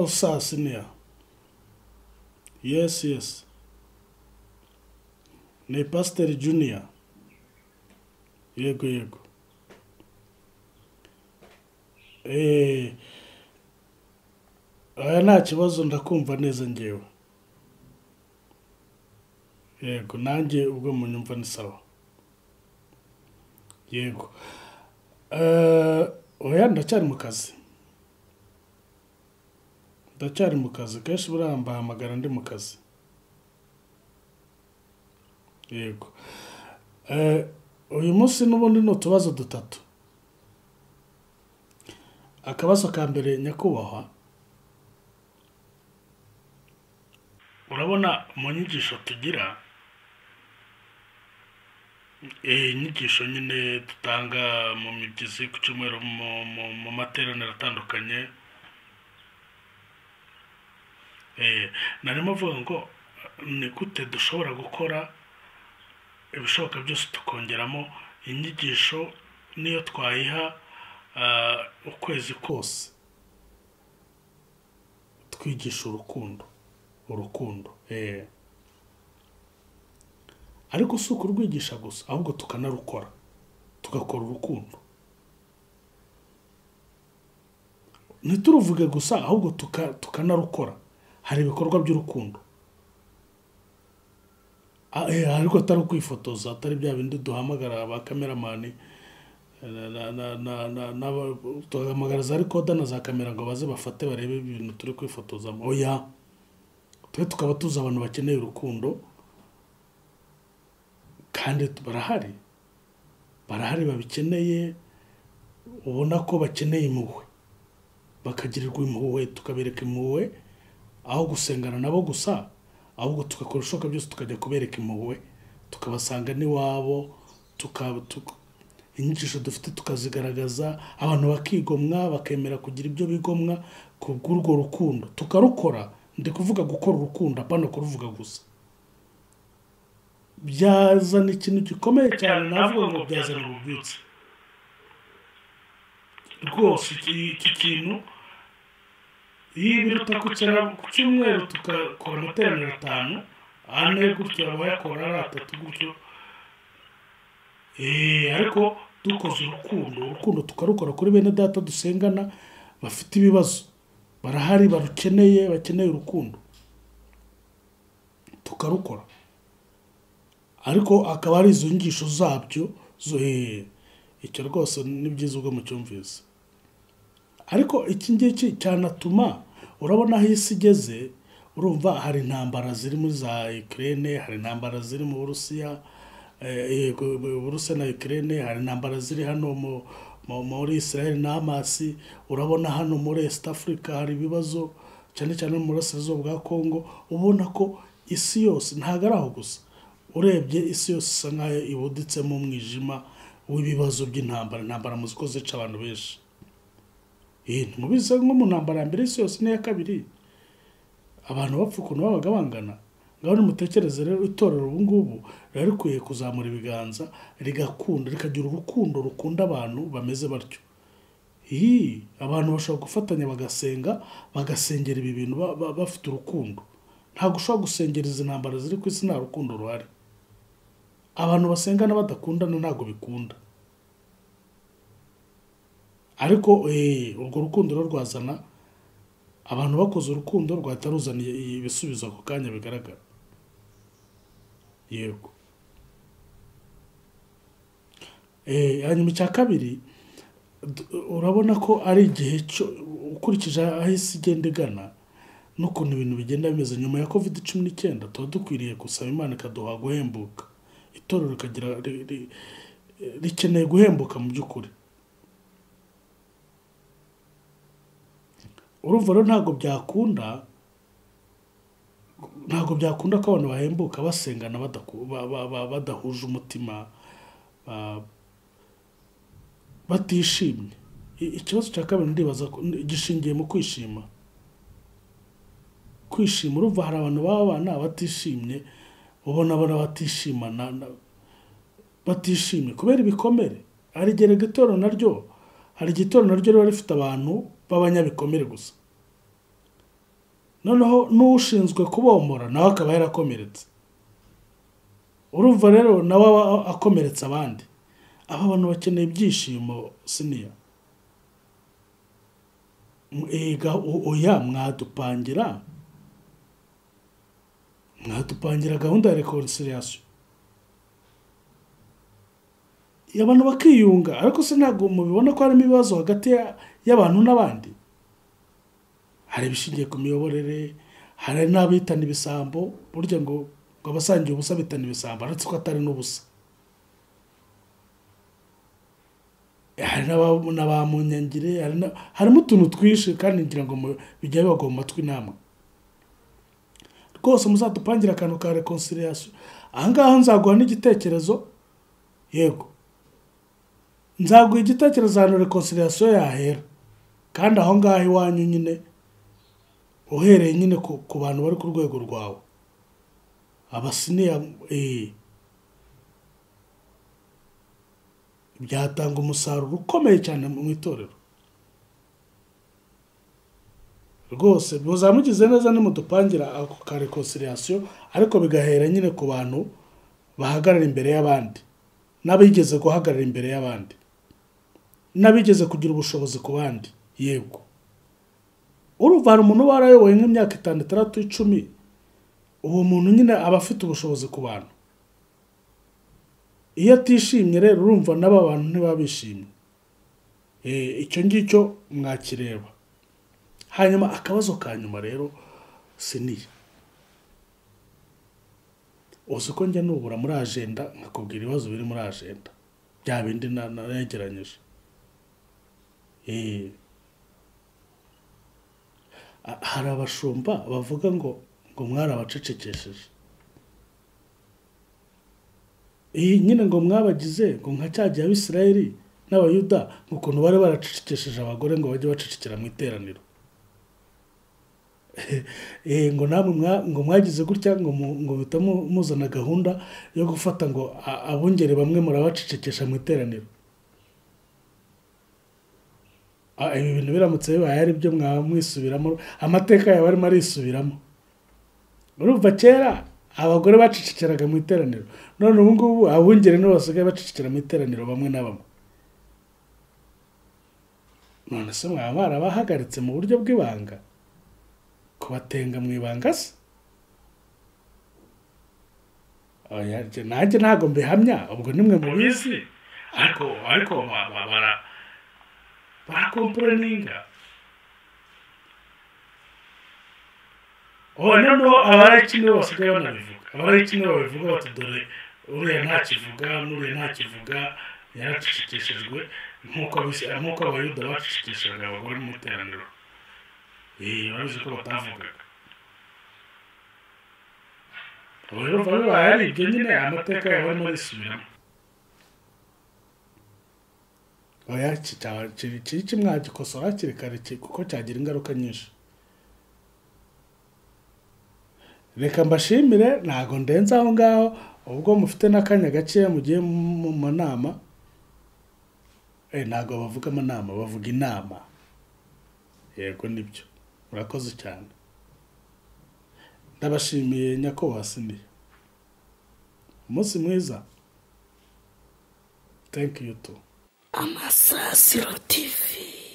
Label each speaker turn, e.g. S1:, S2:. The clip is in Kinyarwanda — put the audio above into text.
S1: Hello sir, senior. Yes, yes. Ni Pastor Junior. Yego, yego. Aya nta kibazo, ndakumva neza ngewe. Yego, nanjye ubwo munyumva ni sawa. Yego. Oya ndacyari mu kazi. Ndacyari mu kazi, kenshi buriya mbahamagara ndi mu kazi. Yego. Uyu munsi n'ubundi ni utubazo dutatu. Akabazo ka mbere nyakubahwa, urabona mu nyigisho tugira, inyigisho nyine dutanga mu mibyizi ku cyumweru, mu materaniro atandukanye, narimo mvuga ngo ni gute dushobora gukora ibishoboka byose tukongeramo inyigisho niyo twayiha ukwezi kose twigisha urukundo, urukundo ariko si ukurwigisha gusa, ahubwo tukanarukora, tugakora urukundo. Ntituruvuge gusa, ahubwo tukanarukora. Hari ibikorwa by'urukundo, ariko atari ukwifotoza, atari bya bindi duhamagara ba kameramani, tugahamagara za rikoda na za kamera ngo baze bafate barebe ibintu turi kwifotozamo. Oya, twe tukaba tuzi abantu bakeneye urukundo, kandi barahari, barahari babikeneye, ubona ko bakeneye impuhwe, bakagirirwa impuhwe, tukabereka impuhwe, aho gusengana nabo gusa, ahubwo tugakora ibishoboka byose tukajya kubereka impuhwe, tukabasanga n'iwabo, inyigisho dufite tukazigaragaza, abantu bakigomwa, bakemera kugira ibyo bigomwa kubw'urwo rukundo, tukarukora. Ndi kuvuga gukora urukundo, apana kuruvuga gusa. Byazana ikintu gikomeye cyane, navuga ngo byazana ububyutse rwose. Iki kintu iyo biruta ku cyumweru tugakora amateraniro 5, 4 gutyo, abayakora ari 3 gutyo, ariko dukoze urukundo, urukundo tukarukora kuri bene data dusengana bafite ibibazo, barahari, barukeneye, bakeneye urukundo, tukarukora. Ariko akaba ari izo nyigisho zabyo, icyo rwose ni byiza ubwo mucyumvise. Ariko iki ngiki cyanatuma urabona aho isi igeze, urumva hari intambara ziri muri za Ukraine, hari intambara ziri mu Burusiya, Burusiya na Ukraine, hari intambara ziri hano muri Israel na Hamas, urabona hano muri East Africa hari ibibazo, cyane cyane mu burasirazuba bwa Congo. Ubona ko isi yose ntabwo ari aho gusa, urebye isi yose isa nkaho ibuditsemo umwijima w'ibibazo by'intambara. Intambara muzi ko zica abantu benshi. Ntimubizi nko mu ntambara ya mbere y'isi yose n'iya kabiri, abantu bapfa ukuntu babaga bangana. Ngaho nimutekereze rero, itorero ubu ngubu riba rikwiye kuzamura ibiganza, rigakunda, rikagira urukundo rukunda abantu bameze batyo. Abantu bashobora gufatanya bagasenga, bagasengera ibi bintu bafite urukundo. Ntabwo ushobora gusengera izi ntambara ziri ku isi nta rukundo ruhari. Abantu basengana badakundana ntabwo bikunda. Ariko urwo rukundo rero rwazana abantu bakoze urukundo, rwahita ruzana ibisubizo ako kanya bigaragara. Yego. Hanyuma icya kabiri, urabona ko ari igihe cyo, ukurikije aho isi igenda igana n'ukuntu ibintu bigenda bimeze nyuma ya COVID-19, tuba dukwiriye gusaba Imana ikaduha guhembuka. Itorero rikagira rikeneye guhembuka mu by'ukuri. Urumva rero ntabwo byakunda ko abantu bahembuka basengana badahuje umutima, batishimye. Ikibazo cya kabiri ndibaza gishingiye mu kwishima. Kwishima, urumva hari abantu babana batishimye, ubona bona batishimana, batishimye kubera ibikomere. Hari igihe itorero naryo, hari igihe itorero naryo riba rifite abantu b'abanyabikomere gusa. Noneho n'ushinzwe kubomora nawe akaba yarakomeretse. Urumva rero nawe aba akomeretsa abandi. Aba bantu bakeneye ibyishimo siniya. Oya mwadupangira gahunda ya reconciliation, abantu bakiyunga. Ariko se ntabwo mubibona ko harimo ibibazo hagati y'abantu n'abandi? Hari ibishingiye ku miyoborere, hari n'abitana ibisambo, burya ngo abasangiye ubusa bitana ibisambo, ariko ko atari n'ubusa. Hari n'abamunyangire, harimo utuntu twinshi kandi ngira ngo bijya bibagwa mu matwi namwe. Rwose muzadupangira akantu ka reconciliation. Aha ngaha nzaguha n'igitekerezo, yego nzaguha igitekerezo ahantu reconciliation yahera, kandi aho ngaho iwanyu nyine, uhereye nyine ku bantu bari ku rwego rwawe, abasiniya. Byatanga umusaruro ukomeye cyane mu itorero. Rwose muzamugize neza nimudupangira ako ka reconciliation, ariko bigahera nyine ku bantu bahagarara imbere y'abandi, n'abigeze guhagarara imbere y'abandi, n'abigeze kugira ubushobozi ku bandi. Yego, urumva hari umuntu warayoboye nk'imyaka 5, 6, 10, uwo muntu nyine aba afite ubushobozi ku bantu. Iyo atishimye rero urumva n'aba bantu ntibabishimye. Icyo ngicyo mwakireba. Hanyuma akabazo ka nyuma rero siniya, uzi ko njya nubura muri agenda nkakubwira ibibazo biri muri agenda bya bindi naregeranyije. Hari abashumba bavuga ngo mwarabacecekesheje. Iyi nyine ngo mwabagize ngo nka cya gihe Abisirayeli n'Abayuda ukuntu bari baracecekesheje abagore ngo bajye bacecekera mu iteraniro. Ngo namwe ngo mwagize gutya ngo ngo muzana gahunda yo gufata ngo abungere bamwe murabacecekesha mu iteraniro. Ibi bintu biramutse bibaye ari byo mwamwisubiramo, amateka yawe arimo arisubiramo. Urumva kera abagore bacecekeraga mu iteraniro, none ubu ngubu abungere nibo basigaye bacecekera mu iteraniro bamwe na bamwe. None se mwaba barabahagaritse mu buryo bw'ibanga, kubatenga mu ibanga se? Oya, nanjye ntabwo mbihamya, ubwo nimwe mubizi, ariko barakomporeninga. Noneho abarayiki nibo basigaye banabivuga. Abarayiki nibo babivuga bati dore uriya ntakivuga n'uriya ntakivuga, yaracecekeshejwe nk'uko Abayuda bacecekeshaga abagore mu iteraniro. Babizi ko batavugaga. Ubu rero bibaye ari ibyo nyine, amateka yabo arimo arisubiramo. Oya, iki mwagikosora hakiri kare kuko cyagira ingaruka nyinshi. Reka mbashimire, ntago ndenze aho ngaho, ubwo mufite n'akanya gakeya mugiye mu manama. Ntago bavuga amanama, bavuga inama. Yego nibyo, murakoze cyane. Ndabashimiye nyakubahwa siniya. Umunsi mwiza. Thank you too.
S2: Amasasiro TV.